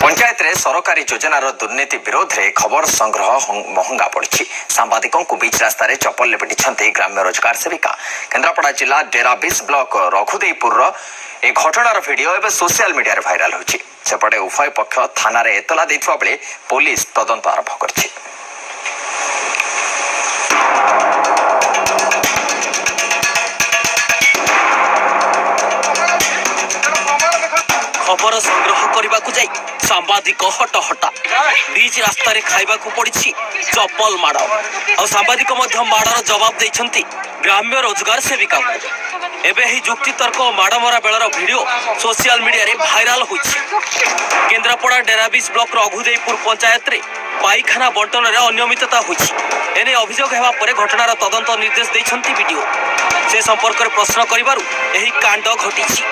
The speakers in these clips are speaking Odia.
ପଞ୍ଚାୟତରେ ସରକାରୀ ଯୋଜନାର ଦୁର୍ନୀତି ବିରୋଧରେ ଖବର ସଂଗ୍ରହ ମହଙ୍ଗା ପଡ଼ିଛି। ସାମ୍ବାଦିକଙ୍କୁ ବିଚ୍ ରାସ୍ତାରେ ଚପଲରେ ପିଟିଛନ୍ତି ଗ୍ରାମ୍ୟ ରୋଜଗାର ସେବିକା। କେନ୍ଦ୍ରାପଡ଼ା ଜିଲ୍ଲା ଡେରାବିଶ ବ୍ଲକ ରଘୁଦେଇପୁରର ଏ ଘଟଣାର ଭିଡିଓ ଏବେ ସୋସିଆଲ ମିଡିଆରେ ଭାଇରାଲ ହେଉଛି। ସେପଟେ ଉଭୟ ପକ୍ଷ ଥାନାରେ ଏତଲା ଦେଇଥିବା ବେଳେ ପୋଲିସ ତଦନ୍ତ ଆରମ୍ଭ କରିଛି। ଖବର ସଂଗ୍ରହ କରିବାକୁ ଯାଇ ସାମ୍ବାଦିକ ହଟହଟା, ବିଚ୍ ରାସ୍ତାରେ ଖାଇବାକୁ ପଡ଼ିଛି ଚପଲ ମାଡ଼। ଆଉ ସାମ୍ବାଦିକ ମଧ୍ୟ ମାଡ଼ର ଜବାବ ଦେଇଛନ୍ତି ଗ୍ରାମ୍ୟ ରୋଜଗାର ସେବିକାଙ୍କୁ। ଏବେ ଏହି ଯୁକ୍ତିତର୍କ ଓ ମାଡ଼ମରା ବେଳର ଭିଡିଓ ସୋସିଆଲ ମିଡିଆରେ ଭାଇରାଲ ହୋଇଛି। କେନ୍ଦ୍ରାପଡ଼ା ଡେରାବିଶ ବ୍ଲକ ରଘୁଦେଇପୁର ପଞ୍ଚାୟତରେ ପାଇଖାନା ବଣ୍ଟନରେ ଅନିୟମିତତା ହୋଇଛି। ଏନେଇ ଅଭିଯୋଗ ହେବା ପରେ ଘଟଣାର ତଦନ୍ତ ନିର୍ଦ୍ଦେଶ ଦେଇଛନ୍ତି ବିଡିଓ। ସେ ସମ୍ପର୍କରେ ପ୍ରଶ୍ନ କରିବାରୁ ଏହି କାଣ୍ଡ ଘଟିଛି।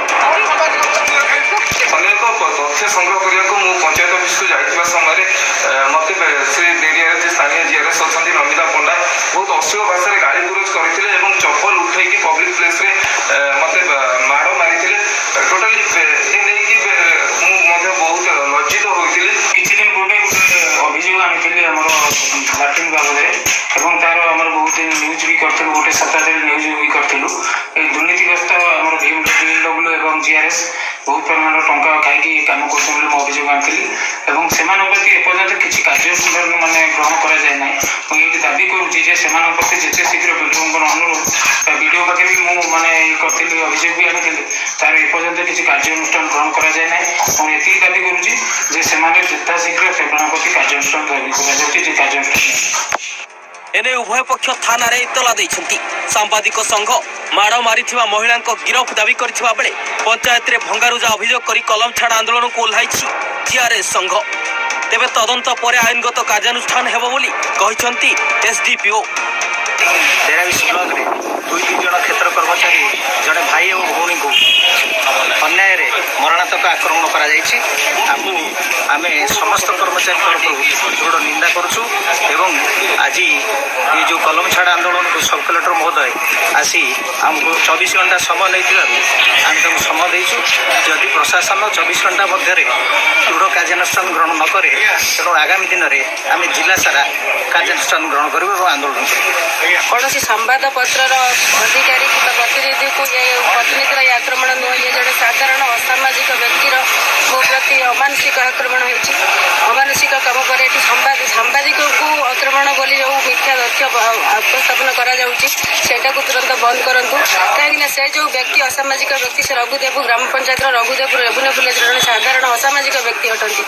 ଅନେକ ତଥ୍ୟ ସଂଗ୍ରହ କରିବାକୁ ମୁଁ ପଞ୍ଚାୟତ ଅଫିସକୁ ଯାଇଥିବା ସମୟରେ ମୋତେ ସେ ଏରିଆରେ ଯେ ସ୍ଥାନୀୟ ଜିଆର୍ଏସ୍ ଅଛନ୍ତି ନମିତା ପଣ୍ଡା, ବହୁତ ଅଶ୍ଳୀଳ ଭାଷାରେ ଗାଳି ଗୁଲଜ କରିଥିଲେ ଏବଂ ଚପଲ ଉଠେଇକି ପବ୍ଲିକ ପ୍ଲେସ୍ରେ ମୋତେ ମାଡ଼ ମାରିଥିଲେ। ଟୋଟାଲି ଏ ନେଇକି ମୁଁ ମଧ୍ୟ ବହୁତ ଲଜ୍ଜିତ ହୋଇଥିଲି। କିଛି ଦିନ ପୂର୍ବେ ଗୋଟେ ଅଭିଯୋଗ ଆଣିଥିଲି ଆମର ଲାଟ୍ରିନ୍ ବାବଦରେ ଏବଂ ତାର ଆମର ବହୁତ ଦିନ ନ୍ୟୁଜ୍ ବି କରିଥିଲୁ, ଗୋଟେ ସପ୍ତାହ ଧରି ନ୍ୟୁଜ୍ ବି କରିଥିଲୁ। ଏଇ ଦୁର୍ନୀତିଗ୍ରସ୍ତ ଆମର ଭିଏମ୍ଡବ୍ଲ୍ୟୁ ଏବଂ ଜିଆର୍ଏସ୍ ବହୁତ ପରିମାଣର ଟଙ୍କା ଖାଇକି କାମ କରୁଛନ୍ତି ବୋଲି ମୁଁ ଅଭିଯୋଗ ଆଣିଥିଲି ଏବଂ ସେମାନଙ୍କ ପ୍ରତି ଏପର୍ଯ୍ୟନ୍ତ କିଛି କାର୍ଯ୍ୟାନୁଷ୍ଠାନ ମାନେ ଗ୍ରହଣ କରାଯାଇ ନାହିଁ। ମୁଁ ଏଇଠି ଦାବି କରୁଛି ଯେ ସେମାନଙ୍କ ପ୍ରତି ଯେତେ ଶୀଘ୍ର ବିଡ଼ିଓଙ୍କର ଅନୁରୋଧ, ବିଡ଼ିଓ ପାଖରେ ବି ମୁଁ ମାନେ ଇଏ କରିଥିଲି, ଅଭିଯୋଗ ବି ଆଣିଥିଲି, ତାର ଏପର୍ଯ୍ୟନ୍ତ କିଛି କାର୍ଯ୍ୟାନୁଷ୍ଠାନ ଗ୍ରହଣ କରାଯାଇ ନାହିଁ। ମୁଁ ଏତିକି ଦାବି କରୁଛି ଯେ ସେମାନେ ଯଥାଶୀଘ୍ର ସେମାନଙ୍କ ପ୍ରତି କାର୍ଯ୍ୟାନୁଷ୍ଠାନ ଦାବି କରାଯାଉଛି ଯେ କାର୍ଯ୍ୟାନୁଷ୍ଠାନ। ଏନେଇ ଉଭୟ ପକ୍ଷ ଥାନାରେ ଏତଲା ଦେଇଛନ୍ତି। ସାମ୍ବାଦିକ ସଂଘ ମାଡ଼ ମାରିଥିବା ମହିଳାଙ୍କ ଗିରଫ ଦାବି କରିଥିବା ବେଳେ ପଞ୍ଚାୟତରେ ଭଙ୍ଗାରୁଜା ଅଭିଯୋଗ କରି କଲମ ଛାଡ଼ ଆନ୍ଦୋଳନକୁ ଓହ୍ଲାଇଛି ଜିଆର୍ଏସ୍ ସଂଘ। ତେବେ ତଦନ୍ତ ପରେ ଆଇନଗତ କାର୍ଯ୍ୟାନୁଷ୍ଠାନ ହେବ ବୋଲି କହିଛନ୍ତି ଏସଡିପିଓ। ଡେରାବିଶ ବ୍ଲକରେ ଦୁଇ ଜଣ କ୍ଷେତ୍ର କର୍ମଚାରୀ, ଜଣେ ଭାଇ ଏବଂ ଭଉଣୀଙ୍କୁ ଅନ୍ୟାୟରେ ମରଣାନ୍ତକ ଆକ୍ରମଣ କରାଯାଇଛି। ତାକୁ ଆମେ ସମସ୍ତ କର୍ମଚାରୀ ତରଫରୁ ଦୃଢ଼ ନିନ୍ଦା କରୁଛୁ ଏବଂ ଆଜି ଏ ଯେଉଁ କଲମ ଛାଡ଼ ଆନ୍ଦୋଳନକୁ ସବ୍ କଲେକ୍ଟର ମହୋଦୟ ଆସି ଆମକୁ 24 ଘଣ୍ଟା ସମୟ ନେଇଥିବାରୁ ଆମେ ତାଙ୍କୁ ସମୟ ଦେଇଛୁ। ଯଦି ପ୍ରଶାସନ 24 ଘଣ୍ଟା ମଧ୍ୟରେ ଦୃଢ଼ କାର୍ଯ୍ୟାନୁଷ୍ଠାନ ଗ୍ରହଣ ନ କରେ, ତେଣୁ ଆଗାମୀ ଦିନରେ ଆମେ ଜିଲ୍ଲା ସାରା କାର୍ଯ୍ୟାନୁଷ୍ଠାନ ଗ୍ରହଣ କରିବୁ ଏବଂ ଆନ୍ଦୋଳନ କରିବୁ। କୌଣସି ସମ୍ବାଦପତ୍ରର ଅଧିକାରୀ କିମ୍ବା ପ୍ରତିନିଧିକୁ ଏ ପ୍ରତିନିଧିର ଏ ଆକ୍ରମଣ ନୁହଁ, ଇଏ ଜଣେ ସାଧାରଣ ଅସାମାଜିକ ବ୍ୟକ୍ତିର ମୋ ପ୍ରତି ଅମାନସିକ ଆକ୍ରମଣ ହେଇଛି। ଅମାନସିକ କାମ ପରେ ଏଠି ସାମ୍ବାଦିକଙ୍କୁ ଆକ୍ରମଣ ବୋଲି ଯେଉଁ ମିଥ୍ୟା ତଥ୍ୟ ଉପସ୍ଥାପନ କରାଯାଉଛି, ସେଇଟାକୁ ତୁରନ୍ତ ବନ୍ଦ କରନ୍ତୁ। କାହିଁକିନା ସେ ଯେଉଁ ବ୍ୟକ୍ତି ଅସାମାଜିକ ବ୍ୟକ୍ତି, ସେ ରଘୁଦେବପୁର ଗ୍ରାମ ପଞ୍ଚାୟତର ରଘୁଦେବପୁର ରେଭିନ୍ୟୁ ଭିଲେଜର ଜଣେ ସାଧାରଣ ଅସାମାଜିକ ବ୍ୟକ୍ତି ଅଟନ୍ତି।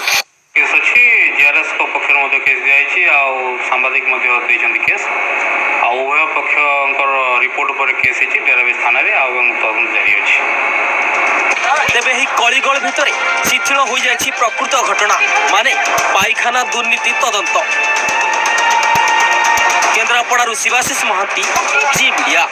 କେସ୍ ଅଛି, ଜିଆର୍ଏସ୍ଙ୍କ ପକ୍ଷରୁ ମଧ୍ୟ କେସ୍ ଦିଆଯାଇଛି ଆଉ ସାମ୍ବାଦିକ ମଧ୍ୟ ଦେଇଛନ୍ତି କେସ୍। ଆଉ ଉଭୟ ପକ୍ଷଙ୍କର ରିପୋର୍ଟ ଉପରେ କେସ୍ ହେଇଛି ଡେରାବିଶ ଥାନାରେ ଆଉ ଏବଂ ତଦନ୍ତ ଜାରି ଅଛି। ତେବେ ଏହି କଳିଗୋଳ ଭିତରେ ଶିଥିଳ ହୋଇଯାଇଛି ପ୍ରକୃତ ଘଟଣା, ମାନେ ପାଇଖାନା ଦୁର୍ନୀତି ତଦନ୍ତ। କେନ୍ଦ୍ରାପଡ଼ାରୁ ଶିବାଶିଷ ମହାନ୍ତି, ଜି ମିଡିଆ।